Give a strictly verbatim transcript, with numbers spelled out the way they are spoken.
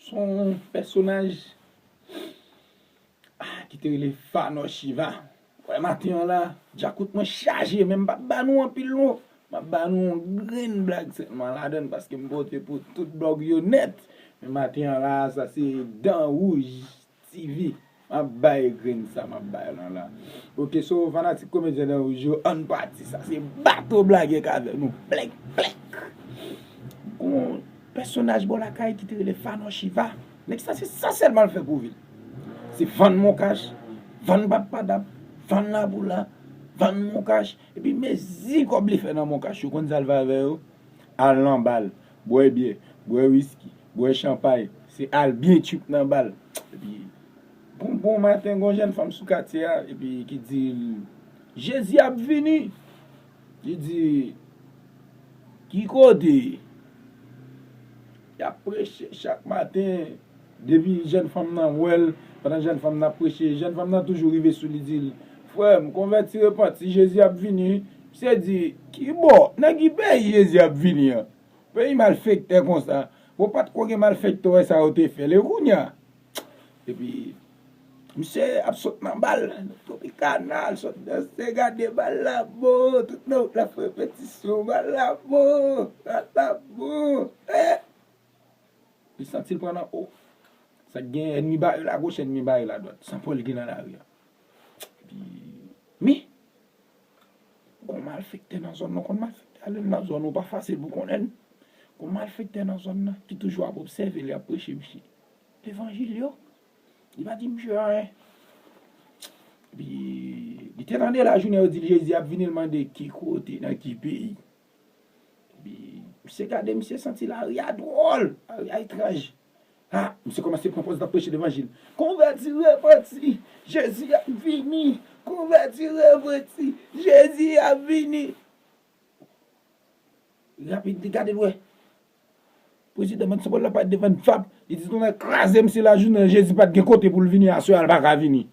Se yon pèsonaj, ah, ki te rele Fanò Chiva. Wè, maten an la, djakout mwen chaje, men m p ap ba nou anpil non. M ap ba nou yon grenn blag sèlman ladan l, paske m pote pou tout blòg yo nèt. Men maten an la, sa se Dan Wouj T V. M ap bay grenn sa m ap bay la la. Ok, so fanatik komedyen Dan Wouj yo, ann pati. Sa se bato blagè k avè nou. Plèk, plèk. Gon pèsonaj bò lakay ki te rele Fanò Chiva. Nèg sa se sa sèlman l fè pou vi l. Se vann Moncash, vann Padpadap, vann Lapoula, vann Moncash. Epi mezi kòb li fè nan Moncash yo, konn sa l fè avè yo? Al nan bal, bwè byè, bwè wiski, bwè chanpay, se al byen tchuip nan bal. Epi, bon, bon maten, gon jèn fanm sou katye a, epi ki di l, Jezi ap vini. Li di, ki kote? Y ap preche chak maten. Depi jèn fanm nan wè l, pandan jèn fanm nan ap preche, jèn fanm nan toujou rive sou li, di l, frè m, konvèti, repanti, Jezi ap vini. Misye di, ki bò? Nan ki peyi Jezi ap vini an? Peyi malfektè konsa. Bon, pa t ko gen malfektè wè sa yo te fè l. E kounye a? Epi, misye ap sot nan bal. Tropicana, l sot danse, gade bal la bon. Tout nan wout la fè repetisyon, bal la bon, bal la bon. Eh! Li santi l pran nan o. Sa k gen, ènmi bare l agoch, ènmi bare l adwat. San pwen l gen nan lari a. Epi, mi, gon malfektè nan zòn nan, konn malfektè ale nan zòn ou pa fasil pou konnen l. Gon malfektè nan zòn nan ki toujou ap obsève li ap preche misye levanjil yo. Li pa di misye anyen. Epi, li te tande lajounen yo di l Jezi ap vini, l mande ki kote, nan ki peyi. Epi, misye gade, misye santi lari a dwòl, lari a etranj. Ha, misye kòmanse pran pòz l ap preche levanjil. Konvèti, repanti, Jezi ap vini. Konvèti, repanti, Jezi ap vini. Rapid, li gade lwen. Prezidan Bann Sanpòl la parèt devan l, vap. Li di, tonnè kraze misye, lajounen Jezi pa t gen kote pou l vini, aswè a l pa ka vini.